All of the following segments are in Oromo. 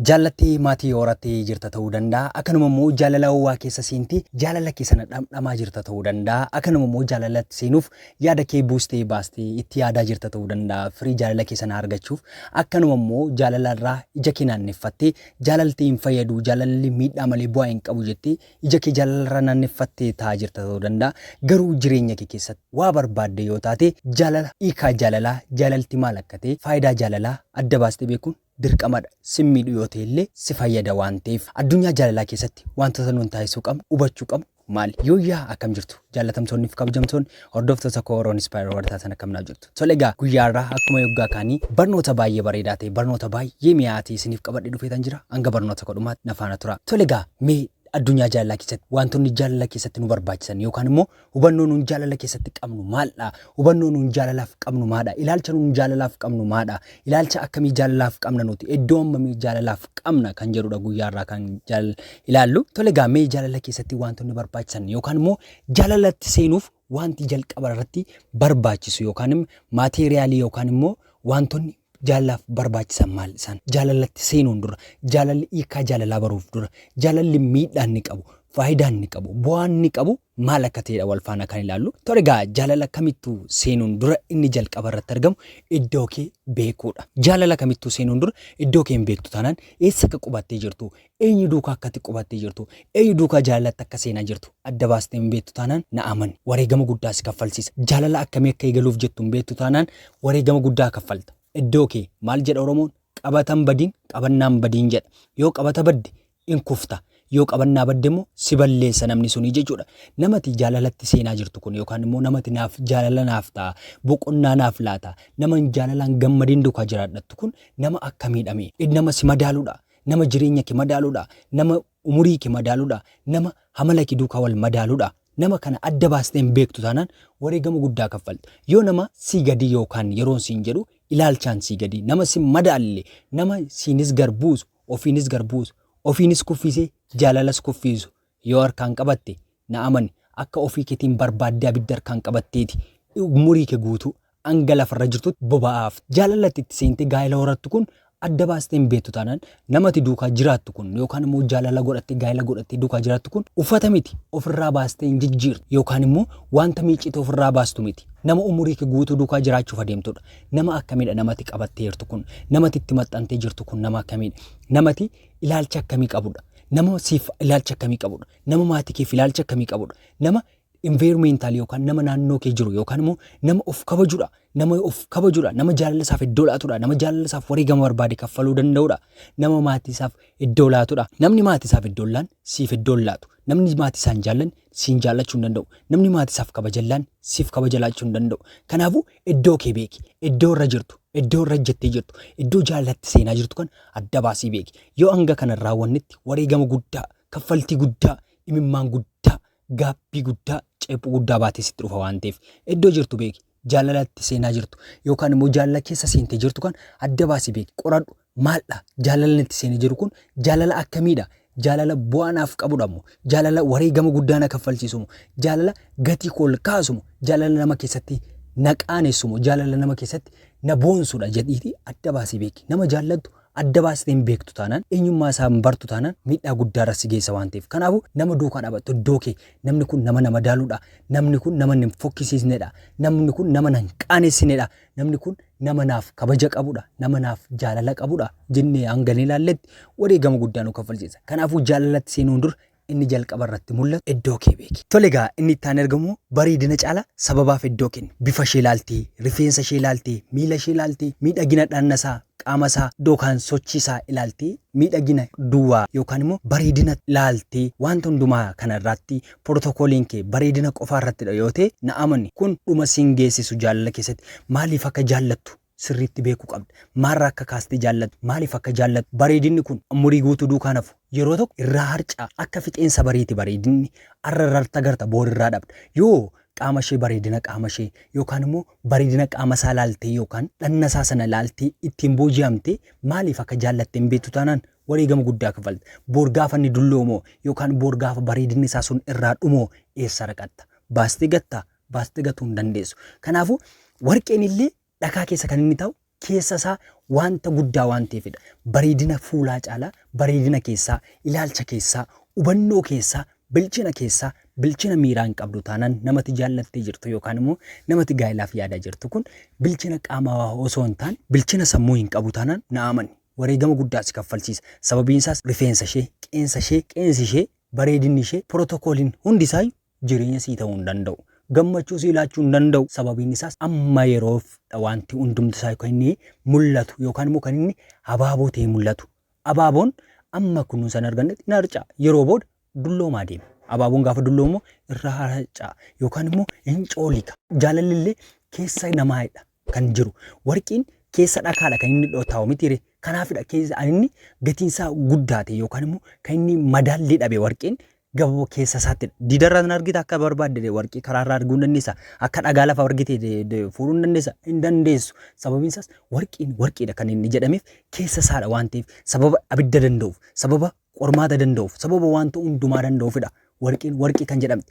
Jaallattee maatii horattee jirta ta'uu danda'a. Akkanuma immoo jaalala ho'aa keessa seentee jaalala kee sana dhamdhamaa jirta ta'uu danda'a. Akkanuma immoo jaalalatti seenuuf yaada kee buustee baastee itti yaadaa jirta ta'uu danda'a. Firii jaalala kee sana argachuuf. Akkanuma immoo jaalala irraa ija kee naanneffattee jaalalti hin fayyadu, jaalalli miidhaa malee bu'aa hin qabu jettee ija kee jaalala irraa naanneffattee taa'aa jirta ta'uu danda'a. Garuu jireenya kee keessatti waa barbaadde yoo taate jaalala, hiikaa jaalalaa, jaalalti maal akka ta'e, faayidaa jaalalaa adda baastee beekuun dirqamadha. Sin miidhu yoo ta'e illee si fayyada waan ta'eef. Addunyaa jaalalaa keessatti wantoota nuun taasisuu qabnu, hubachuu qabnu maali? Yooyyaa akkam jirtu? Jaallatamtoonni fi kabajamtoonni hordoftoota koo Oroon Inspire warra taatan akkam naaf jirtu? Tole egaa guyyaa har'aa akkuma yoggaa kaanii barnoota baay'ee bareedaa ta'e, barnoota baay'ee mi'aawaa ta'e isiniif qabadhee dhufeetan jira. Hanga barnoota koo dhumaatti na faana tura. Tole egaa mee addunyaa jaalalaa keessatti wantoonni jaalala keessatti nu barbaachisan yookaan immoo hubannoo nuun jaalala keessatti qabnu maaldha? Hubannoo nuun jaalalaaf qabnu maadha? Ilaalcha nuun jaalalaaf qabnu maadha? Ilaalcha akkamii jaalalaaf qabna nuti? Iddoo hammamii jaalalaaf qabna kan jedhudha guyyaa irraa kan ilaallu. Tole egaa mee jaalala keessatti wantoonni barbaachisan yookaan immoo jaalalatti seenuuf wanti jalqaba irratti barbaachisu yookaan immoo maateeriyaalii yookaan immoo wantoonni jaalalaaf barbaachisan maal isaan? Jaalalatti seenuun dura, jaalalli hiikaa jaalalaa baruuf dura, jaalalli miidhaa inni qabu, faayidaa inni qabu, bu'aa inni qabu maal akka ta'edha wal faana kan ilaallu. Tole egaa jaalala kamittuu seenuun dura inni jalqaba irratti argamu iddoo kee beekuudha. Jaalala kamittuu seenuun dura iddoo kee hin beektu taanaan eessa akka qubattee jirtu, eenyu duukaa akkatti qubattee jirtu, eenyu duukaa jaalalatti akka seenaa jirtu adda baastee hin beektu taanaan na amani. Wareegama guddaa si kaffalsiisa. Jaalala akkamii akka eegaluuf jettu hin beektu taanaan wareegama guddaa kaffalta. Iddoo kee maal jedha Oromoon? Qabatan badiin qabannaan badiin jedha. Yoo qabata badde in kufta. Yoo qabannaa badde immoo si balleessa namni sunii jechuudha. Namati jaalalatti seenaa jirtu kun yookaan immoo namati naaf jaalala naaf ta'a, boqonnaa naaf laata, nama jaalalaan gammadeen duukaa jiraadhattu kun nama akkamiidhame? Nama si madaaluudha. Nama jireenya kee madaaluudha. Nama umurii kee madaaluudha. Nama hamala kee duukaa wal madaaluudha. Nama kana adda baastee hin beektu taanaan wareegama guddaa kaffalta. Yoo nama sii gadi yookaan yeroon siin jedhu ilaalchaan sii gadi, nama si madaalle, nama siinis gar buusu, ofiinis gar buusu, ofiinis kuffisee jaalalas kuffisu yoo harkaan qabatte na amani akka ofii keetiin barbaaddee abidda harkaan qabatteeti umurii kee guutuu hanga lafarra jirtutti boba'aaf. Jaalalatti itti seentee gaa'ela horattu kun adda baastee hin beektu taanaan namati duukaa jiraattu kun yookaan immoo jaalala godhattee gaa'ela godhattee duukaa jiraattu kun uffata miti ofirraa baastee hin jijjiirtu yookaan immoo wanta miiccite ofirraa baastu miti. Nama umurii kee guutuu duukaa jiraachuuf adeemtudha. Nama akkamiidha namati qabattee jirtu kun? Namati itti maxxantee jirtu kun nama akkamiidha? Namati ilaalcha akkamii qabudha? Nama siif ilaalcha akkamii qabudha? Nama maatii keef ilaalcha akkamii qabudha? Nama environmental yookaan nama naannoo kee jiru yookaan immoo nama of kabajudha. Nama of kabajudha. Nama jaalala isaaf iddoo laatudha. Nama jaalala isaaf wareegama barbaade kaffaluu danda'udha. Nama maatii isaaf iddoo laatudha. Namni maatii isaaf iddoo hin laanne siif iddoo hin laatu. Namni maatii isaa hin jaallanne siin jaallachuu hin danda'u. Namni maatii isaaf kabaja hin laanne siif kabaja laachuu hin danda'u. Kanaafuu iddoo kee beeki. Iddoo irra jirtu, iddoo irra ejjettee jirtu, iddoo jaalalatti seenaa jirtu kana adda baasii beeki. Yoo hanga kana hin raawwannetti wareegama guddaa, kaffaltii guddaa, imimmaan guddaa, gaabbii guddaa, ceephuu guddaa baatee sitti dhufa waan ta'eef iddoo jirtu beeki. Jaalalatti seenaa jirtu yookaan immoo jaalala keessa seentee jirtu kan adda baasii beeki. Qoradhu maaldha jaalalli itti seenee jiru kun jaalala akkamiidha? Jaalala bu'aa naaf qabudha moo? Jaalala wareegama guddaa na kaffalchiisu moo? Jaalala gatii koo ol kaasu moo? Jaalala nama keessatti na qaanessu moo? Jaalala nama keessatti na boonsudha jedhiitii adda baasii beeki. Nama jaallattu adda baastee hin beektu taanaan, eenyummaa isaa hin bartu taanaan miidhaa guddaarra si geessa waan ta'eef. Kanaafuu nama duukaa dhaabattu iddoo kee namni kun nama na madaaluudha, namni kun nama hin fokkisiisnedha, namni kun nama na hin qaanessinedha, namni kun nama naaf kabaja qabudha, nama naaf jaalala qabudha jennee hanga hin ilaalletti wareegama guddaa nu kaffalchiisa. Kanaafuu jaalalatti seenuun dura inni jalqaba irratti mul'atu iddoo kee beeki. Tole egaa inni itti aanee argamu bareedina caala sababaaf iddoo kenni. Bifa ishee ilaaltee, rifeensa ishee ilaaltee, miila ishee ilaaltee, miidhagina dhagna isaa, qaama isaa yookaan sochii isaa ilaaltee miidhagina duwwaa yookaan immoo bareedina ilaaltee wanta hundumaa kana irratti pirootokooliin kee bareedina qofaa irrattidha yoo ta'e na amani kun dhuma siin geessisu jaalala keessatti maaliif akka jaallattu sirriitti beekuu qabda. Maarraa akka kaastee jaallattu, maaliif akka jaallattu, bareedinni kun umurii guutuu duukaa nafu. Yeroo tokko irraa harca'a. Akka fixeensa bariiti bareedinni. Arra irratti agarta, boor irraa dhabda. Yoo qaama ishee bareedina qaama ishee yookaan immoo bareedina qaama isaa ilaaltee yookaan dhanna isaa sana ilaaltee ittiin booji'amtee maaliif akka jaallatte hin beektu taanaan wareegama guddaa kaffalta. Boor gaafa inni dulloomoo yookaan boor gaafa bareedinni isaa sun irraa dhumoo eessa raqatta? Baastee gattaa? Baastee gatuu hin dandeessu. Kanaafuu warqeen illee dhakaa keessa kan inni ta'u Keessa isaa wanta guddaa waan ta'eefidha. Bareedina fuulaa caalaa bareedina keessaa, ilaalcha keessaa, hubannoo keessaa, bilchina keessaa, bilchina miiraa hin qabdu taanaan namati jaallattee jirtu yookaan immoo namati gaa'ilaaf yaadaa jirtu kun bilchina qaamaa osoo hin taane bilchina sammuu hin qabu taanaan na amani. Wareegama guddaa si kaffalchiisa. Sababiin isaas rifeensa ishee, qeensa ishee, qeensi ishee, bareedinni ishee, pirootokooliin hundi isaayyuu jireenya sii ta'uu hin danda'u. Gammachuu sii laachuu hin danda'u. Sababiin isaas amma yeroof wanti hundumti isaa kan inni mul'atu yookaan immoo kan inni abaaboo ta'ee mul'atu. Abaaboon amma kunuunsa hin argannetti hin harca'a. Yeroo booda dulloomaa deema. Abaaboon gaafa dulloomu irraa harca'a yookaan immoo hin cooliga. Jaalalli illee keessa namaadha kan jiru. Warqiin keessa dhakaadha kan inni taa'u mitiire. Kanaafidha keessa inni gatiin isaa guddaa ta'e yookaan immoo kan inni madaallii dhabe warqiin gaboo keessa isaatti. Diidarraa kan argite akka barbaadde warqii karaarraa arguu hin dandeessa. Akka dhagaa lafa argite fuudhuu hin dandeessa. Hin dandeessu. Sababiin isaas warqiin warqiidha kan inni jedhameef keessa isaadha waan ta'eef sababa abidda danda'uuf, sababa qormaata danda'uuf, sababa wanta hundumaa danda'uufidha. Warqiin warqii kan jedhamte.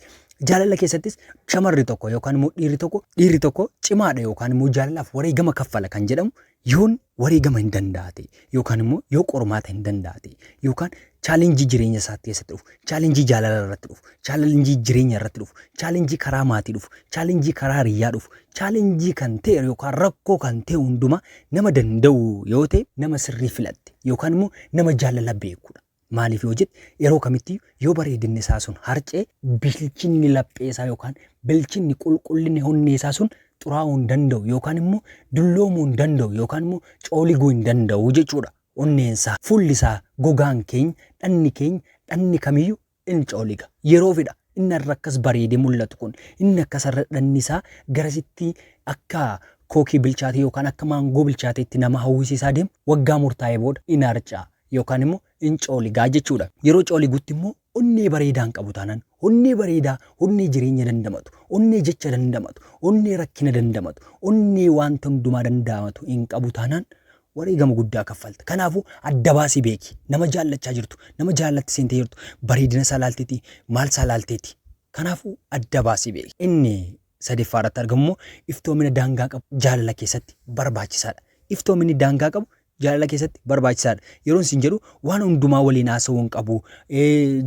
Jaalala keessattis shamarri tokko yookaan immoo dhiirri tokko cimaadha yookaan immoo jaalalaaf wareegama kaffala kan jedhamu yoon wareegama hin danda'ate yookaan immoo yoo qormaata hin danda'ate yookaan chaalenjii jireenya isaa keessatti dhufu, chaalenjii jaalala irratti dhufu, chaalenjii jireenya irratti dhufu, chaalenjii karaa maatii dhufu, chaalenjii karaa hiriyyaa dhufu, chaalenjii kan ta'e yookaan rakkoo kan ta'e hundumaa nama danda'u yoo ta'e nama sirrii filatte yookaan immoo nama jaalala beekudha. Maaliif yoo jette yeroo kamitti yoo bareedinni isaa sun harcee bilchinni laphee isaa yookaan bilchinni qulqullinni onnee isaa sun xuraa'uu hin danda'u yookaan immoo dulloomuu hin danda'u yookaan immoo cooliguu hin danda'u jechuudha. Onneen isaa, fuulli isaa, gogaan keenya, dhanni keenya, dhanni kamiyyuu in cooliga. Yeroofidha. Inni har'a akkas bareedee mul'atu kun, inni akkas har'a dhanni isaa garasitti akka kookii bilchaatee yookaan akka maangoo bilchaateetti nama hawwisiisaa deemu waggaa murtaa'ee booda in harca'a yookaan immoo in cooligaa jechuudha. Yeroo cooligutti immoo onnee bareedaa hin qabu taanaan, onnee bareedaa, onnee jireenya dandamatu, onnee jecha dandamatu, onnee rakkina dandamatu, onnee wanta hundumaa dandamatu hin qabu taanaan wareegama guddaa kaffalta. Kanaafuu adda baasii beeki. Nama jaallachaa jirtu, nama jaallatti seentee jirtu, bareedina isaa laalteeti, maal isaa laalteeti. Kanaafuu adda baasii beeki. Inni sadaffaa irratti argamu immoo iftoomina daangaa qabu jaalala keessatti barbaachisaadha. Iftoominni daangaa qabu jaalala keessatti barbaachisaadha. Yeroon isin jedhu waan hundumaa waliin haasa'uu hin qabu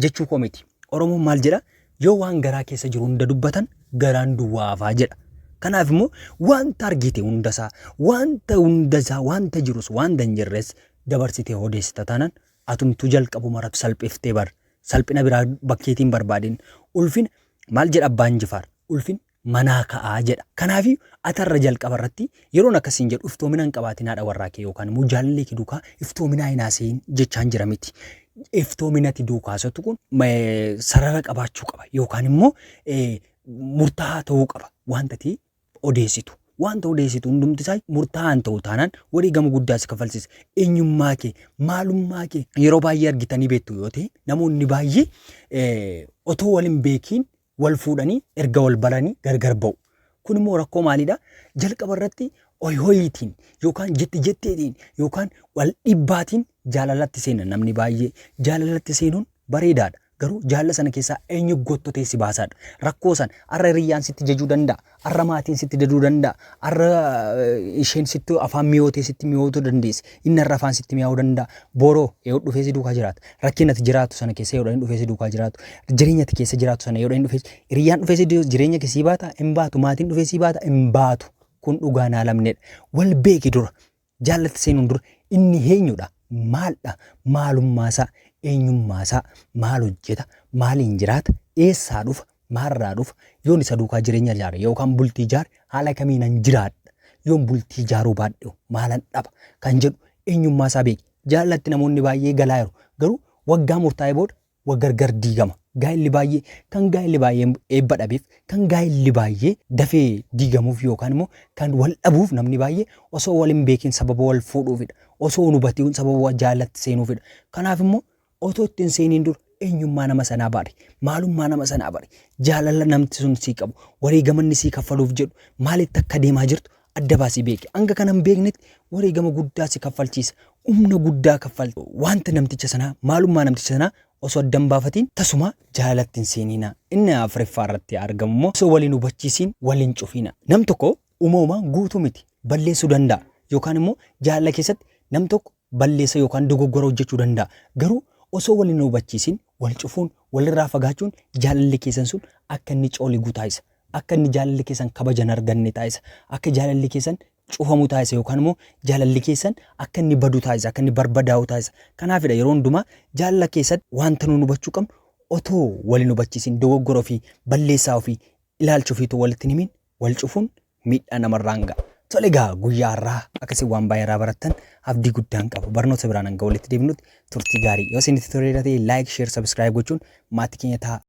jechuu koo miti. Oromoon maal jedha? Yoo waan garaa keessa jiru hunda dubbatan garaan duwwaa hafaa jedha. Kanaaf immoo wanta argite hundasaa, wanta hundasaa, wanta jirus wanta hin jirres dabarsitee odeessita taanaan atumtuu jalqabuma salphiftee bar. Salphina biraa bakkeetiin barbaadin. Ulfina maal jedha abbaan Jifaar? Ulfin manaa ka'aa jedha. Kanaaf atarra jalqaba irratti yeroon akkasiin jedhu iftoomina hin qabaatin haadha warraa kee yookaan immoo jaalallee kee duukaa iftoominaa hin haasa'in jechaan jira miti. Iftoominati duukaa haasa'tu kun sarara qabaachuu qaba yookaan immoo murtaa'aa ta'uu qaba wanta ati odeessitu. Wanta odeessitu hundumti isaa murtaa'aa hin ta'u taanaan wareegama guddaa si kaffalsiisa. Eenyummaa kee, maalummaa kee yeroo baay'ee argitanii beektu yoo ta'e namoonni baay'ee otoo wal hin beekiin wal fuudhanii erga wal baranii gargar ba'u. Kun immoo rakkoo maalidha? Jalqaba irratti hoy hoyiitiin yookaan jetti jetteetiin yookaan wal dhibbaatiin jaalalatti seena namni baay'ee. Jaalalatti seenuun bareedaadha. Garuu jaalala sana keessaa eenyu gottotee si baasaadha. Rakkoo sana har'a hiriyyaan sitti jajuu danda'a. Har'a maatiin sitti daduu danda'a. Har'a isheen sitti afaan mi'ootee sitti mi'ootuu dandeessi. Inni har'a afaan sitti mi'aawuu danda'a. Boroo yoo dhufee si duukaa jiraata. Rakkina ati jiraattu sana keessa yoo dhufee si duukaa jiraatu. Jireenya ati keessa jiraattu sana yoo dhufee hiriyyaan dhufee si jireenya kee sii baata hin baatu. Maatiin dhufee sii baata hin baatu. Kun dhugaa naa lamneedha. Wal beeki dura. Jaalatti seenuun dura inni eenyudha? Maaldha? Maalummaasaa? Eenyummaasaa? Maal hojjeta? Maaliin jiraata? Eessaa dhufa? Maalirraa dhufa? Yoon isa duukaa jireenya ijaare yookaan bultii ijaare haala kamiinan jiraadha? Yoon bultii ijaaruu baadhe maalan dhaba? Kan jedhu eenyummaasaa beeki. Jaalalatti namoonni baay'ee galaa jiru. Garuu waggaa murtaa'e booda wa gargar diigama. Gaa'elli baay'ee kan gaa'elli baay'ee eebba dhabeef kan gaa'elli baay'ee dafee diigamuuf yookaan immoo kan wal dhabuuf namni baay'ee osoo wal hin beekin sababa wal fuudhuufidha. Osoo hin hubatiin sababa jaalatti seenuufidha. Kanaaf immoo otoo itti hin seeniin dura eenyummaa nama sanaa bari. Maalummaa nama sanaa bari. Jaalala namti sun sii qabu, wareegama inni sii kaffaluuf jedhu, maalitti akka deemaa jirtu adda baasii beeki. Hanga kana hin beeknetti wareegama guddaa si kaffalchiisa. Humna guddaa kaffalta. Wanta namticha sanaa, maalummaa namticha sanaa osoo adda hin baafatiin tasuma jaalalatti hin seenina. Inni afuraffaa irratti argamu immoo osoo wal hin hubachiisiin wal hin cufiina. Nam tokko uumamumaan guutuu miti. Balleessuu danda'a. Yookaan immoo jaalala keessatti nam tokko balleessa yookaan dogoggora hojjechuu danda'a. Garuu osoo wal hin hubachiisin wal cufuun, walirraa fagaachuun jaalalli keessan sun akka inni cooligu taasisa. Akka inni jaalalli keessan kabaja hin arganne taasisa. Akka jaalalli keessan cufamu taasisa yookaan immoo jaalalli keessan akka inni badu taasisa, akka inni barbadaa'u taasisa. Kanaafidha yeroo hundumaa jaalala keessatti wanta nuun hubachuu qabnu otoo wal hin hubachiisin dogoggora ofii, balleessaa ofii, ilaalcha ofiitu walitti hin himin wal cufuun miidhaa namarraan ga'a. Tole egaa guyyaa har'aa akkasii waan baay'ee irraa barattan abdii guddaan qaba. Barnoota biraan hanga walitti deebinutti turtii gaarii. Yoo isinitti toleera ta'e like, share, subscribe gochuun maatii keenya ta'a.